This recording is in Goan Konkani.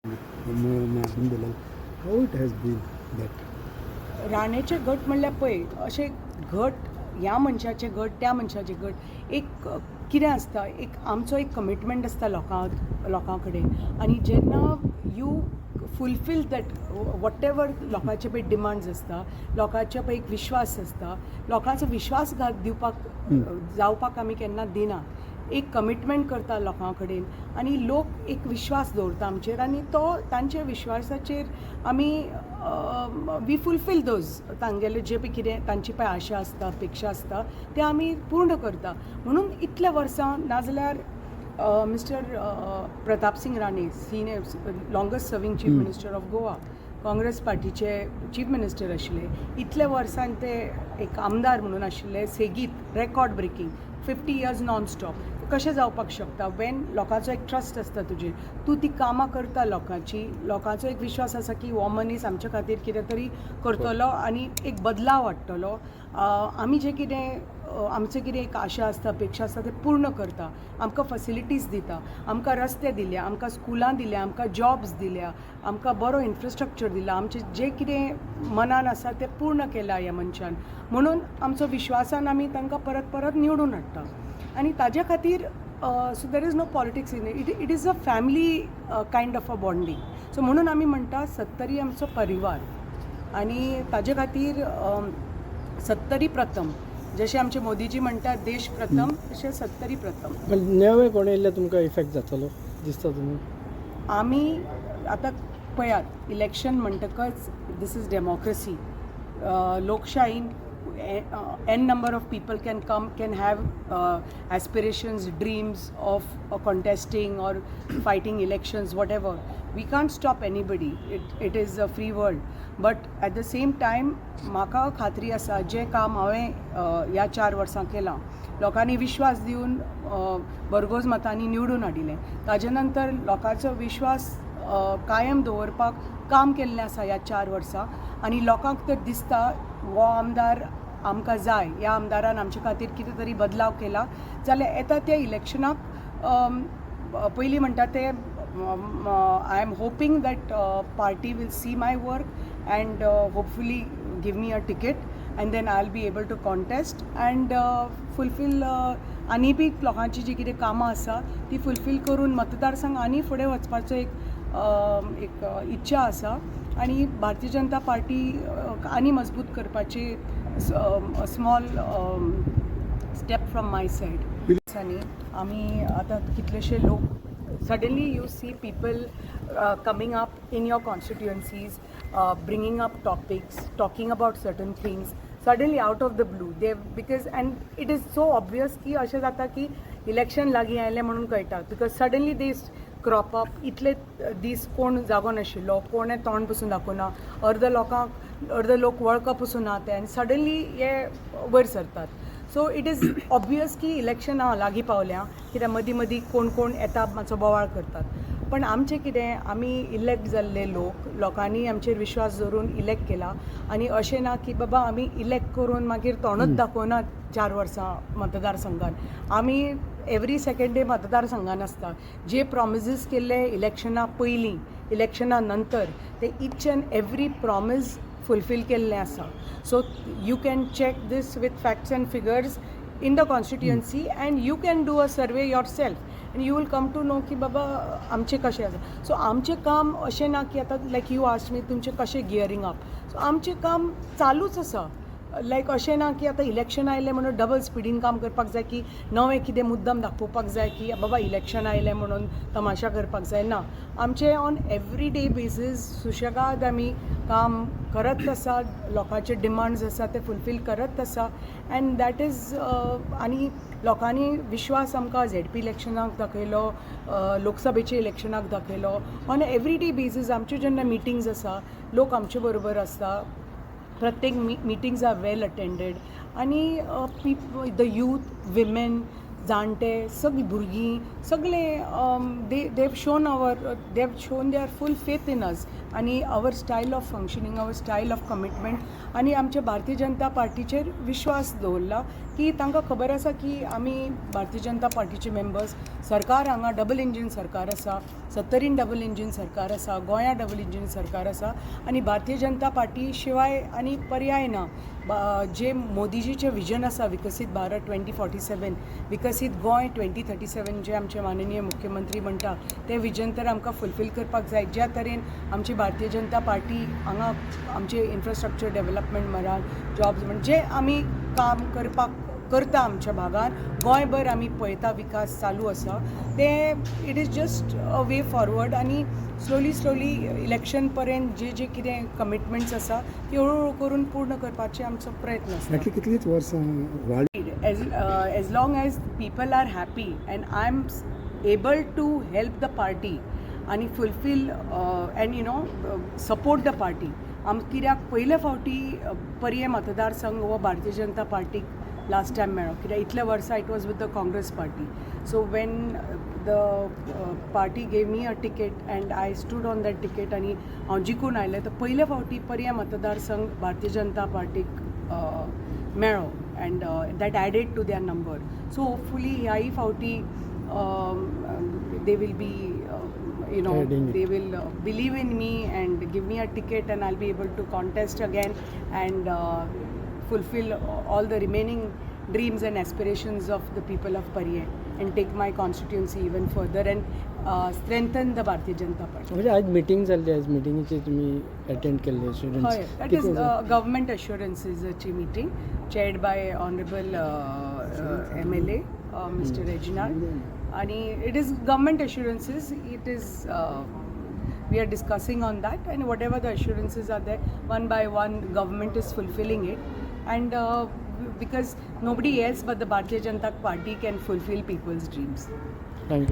Bilal, how it has been that? राणेचे गट म्हणल्यार पळय, अशें गट, ह्या मनशाचे गट, त्या मनशाचे गट, एक कितें आसता, एक आमचो एक कमिटमेंट आसता लोकां कडेन. आनी जेन्ना you fulfil that what ever लोकांचे पळय डिमांड्स आसता, लोकांचे पळय एक विश्वास आसता, लोकांचो विश्वासघात दिवपाक जावपाक आमी केन्ना दिना. एक कमिटमेंट करता लोकां कडेन आनी लोक एक विश्वास दवरता आमचेर आनी तो तांच्या विश्वासाचेर आमी we fulfil those तांगेले जे पळय कितें तांची पळय आशा आसता, अपेक्षा आसता, ते आमी पूर्ण करता. म्हणून इतल्या वर्सां, नाजाल्यार Mister Pratapsingh Rane, senior, longest serving Chief Minister of Goa, Congress पार्टीचे चीफ मिनिस्टर आशिल्ले, इतल्या वर्सां ते एक आमदार म्हणून आशिल्ले सेगीत, record breaking 50 years non stop. कशें जावपाक शकता वेन लोकांचो एक ट्रस्ट आसता तुजेर, तूं ती कामां करता लोकांची, लोकांचो एक विश्वास आसा की हो मनीस आमच्या खातीर कितें तरी करतलो आनी एक बदलाव हाडटलो. आमी जें कितें आमचें कितें एक आशा आसता, अपेक्षा आसता, ते पूर्ण करता, आमकां फॅसिलिटीज दिता, आमकां रस्ते दिल्या, आमकां स्कुलां दिल्या, आमकां जॉब्स दिल्या, आमकां बरो इन्फ्रास्ट्रक्चर दिला, आमचें जें कितें मनान आसा तें पूर्ण केलां ह्या मनशान. म्हणून आमचो विश्वासान आमी तांकां परत परत निवडून हाडटा आनी ताज्या खातीर, so there is no politics in it. It is a family kind of a bonding. So म्हणून आमी म्हणटा, सत्तरी आमचो परिवार आनी ताजे खातीर सत्तरी प्रथम. जशें आमचे मोदीजी म्हणटात देश प्रथम, तशें सत्तरी प्रथम. पण नवे कोण येयल्ले तुमकां इफेक्ट जातलो दिसता तुमी? आमी आतां पळयात, इलेक्शन म्हणटकच this is democracy. लोकशाहीन n number of people can come, can have aspirations, dreams of contesting or fighting elections, whatever. We can't stop anybody. It is a free world, but at the same time म्हाका खात्री आसा, जें काम हांवें ह्या 4 वर्सां केलां, लोकांनी विश्वास दिवन भरघोस मतांनी निवडून हाडिल्लें, ताजे नंतर लोकांचो विश्वास कायम दवरपाक काम केल्लें आसा ह्या 4 वर्सां. आनी लोकांक तर दिसता हो आमदार आमकां जाय, ह्या आमदारान आमचे खातीर कितें तरी बदलाव केला, जाल्यार येता त्या इलेक्शनाक पयलीं म्हणटा ते I am hoping that party will see my work and hopefully give me a ticket and then I will be able to contest and fulfil आनी बी लोकांची जी कितें कामां आसा ती फुलफील करून मतदारसंघ आनी फुडें वचपाचो एक इच्छा आसा आनी भारतीय जनता पार्टी आनी मजबूत करपाची small step from my side. दिसांनी आमी आतां कितलेशे लोक, suddenly you see people coming up in your constituencies, bringing up topics, talking about certain things, suddenly out of the blue. They because and it is so obvious की अशें जाता की इलेक्शन लागीं आयलें म्हणून कळटा, because suddenly they crop up. इतले दीस कोण जागो नाशिल्लो, कोणें तोंड पसून दाखोवना, अर्द लोकांक, अर्द लोक वळख पसून ना ते, आनी सडनली हे वयर सरतात. सो it is obvious की इलेक्शनां लागीं पावल्या, कित्याक मदीं मदीं कोण कोण येता, मातसो बोवाळ करतात. पण आमचें कितें, आमी इलेक्ट जाल्ले लोक, लोकांनी आमचेर विश्वास दवरून इलेक्ट केला आनी अशें ना की बाबा आमी इलेक्ट करून मागीर तोंडच दाखोवना 4 वर्सां मतदारसंघान. आमी एवरी सेकंड डे मतदारसंघान आसता. जे प्रॉमिसीस केल्ले इलेक्शना पयलीं, इलेक्शना नंतर, ते each and every promise fulfil केल्लें आसा. So you can check this with facts and figures in the constituency and you can do a survey yourself and you will come to know की बाबा आमचें कशें आसा. सो आमचें काम अशें ना की आतां लायक you ask मी तुमचें कशें गियरींग अप, सो आमचें काम चालूच आसा. लायक अशें ना की आतां इलेक्शन आयलें म्हणून डबल स्पिडीन काम करपाक जाय की नवें कितें मुद्दम दाखोवपाक जाय की बाबा इलेक्शन आयलें म्हणून तमाशा करपाक जाय. ना, आमचें ऑन एवरी डे बेसीस सुशेगाद आमी काम करत आसा, लोकांचे डिमांड्स आसा ते फुलफील करत आसा अँड that is आनी लोकांनी विश्वास आमकां झेडपी इलेक्शनाक दाखयलो, लोकसभेच्या इलेक्शनाक दाखयलो. ऑन एवरी डे बेसीस आमच्यो जेन्ना मिटींग्स आसा, लोक आमचे बरोबर आसता, प्रत्येक meetings are well attended आनी the youth, women, जाणटे, सगळीं भुरगीं सगळे they've shown their full faith in us आनी our style of functioning, our style of commitment आनी आमच्या भारतीय जनता पार्टीचेर विश्वास दवरला की की तांकां खबर आसा की आमी भारतीय जनता पार्टीचे मेंबर्स. सरकार हांगा डबल इंजीन सरकार आसा, सत्तरीन डबल इंजीन सरकार आसा, गोंया डबल इंजीन सरकार आसा आनी भारतीय जनता पार्टी शिवाय आनी पर्याय ना. जे मोदीजीचें विजन आसा, विकसीत भारत 2047, विकसीत गोंय 2037, जे आमचे माननीय मुख्यमंत्री म्हणटा तें विजन तर आमकां फुलफील करपाक जाय. ज्या तरेन आमची भारतीय जनता पार्टी हांगा आमचे इन्फ्रास्ट्रक्चर डेव्हलपमेंट म्हणात, जॉब्स म्हण, जे आमी काम करपाक करता आमच्या भागान, गोंयभर आमी पळयता विकास चालू आसा, तें it is just a way forward. आनी स्लोली स्लोली इलेक्शन पर्यंत जे जे कितें कमिटमेंट्स आसा ती हळू हळू करून पूर्ण करपाचे आमचो प्रयत्न आसता. फाटलीं कितलींच वर्सां वाड As long as people are happy and I'm able to help the party आणि fulfill and support the party. आम कित्याक पयले फावटी पर्ये मतदारसंघ हो भारतीय जनता पार्टीक लास्ट टायम मेळ्ळो, कित्याक इतले वर्सां it was with the Congress party. So when the party gave me a ticket and I stood on that ticket आनी हांव जिखून आयलें, तर पयले फावटी पर्ये मतदारसंघ भारतीय जनता पार्टीक मेळ्ळो and that added to their number. So hopefully ह्याही फावटी they will be Adding it. They will believe in me and give me a ticket and I'll be able to contest again and fulfill all the remaining dreams and aspirations of the people of Parye and take my constituency even further and strengthen the Bharatiya Janata Party. म्हणजे आज मिटींग जाल्ली, आज मिटिंगेची तुमी अटेंड केल्ले? हय. Students? That is government assurances meeting chaired by honourable MLA Mister Reginald आणि it is government assurances. It is we are discussing on that, and whatever the assurances are there, one by one government is fulfilling it, and because nobody else but the Bharatiya Janata Party can fulfill people's dreams. Thank you.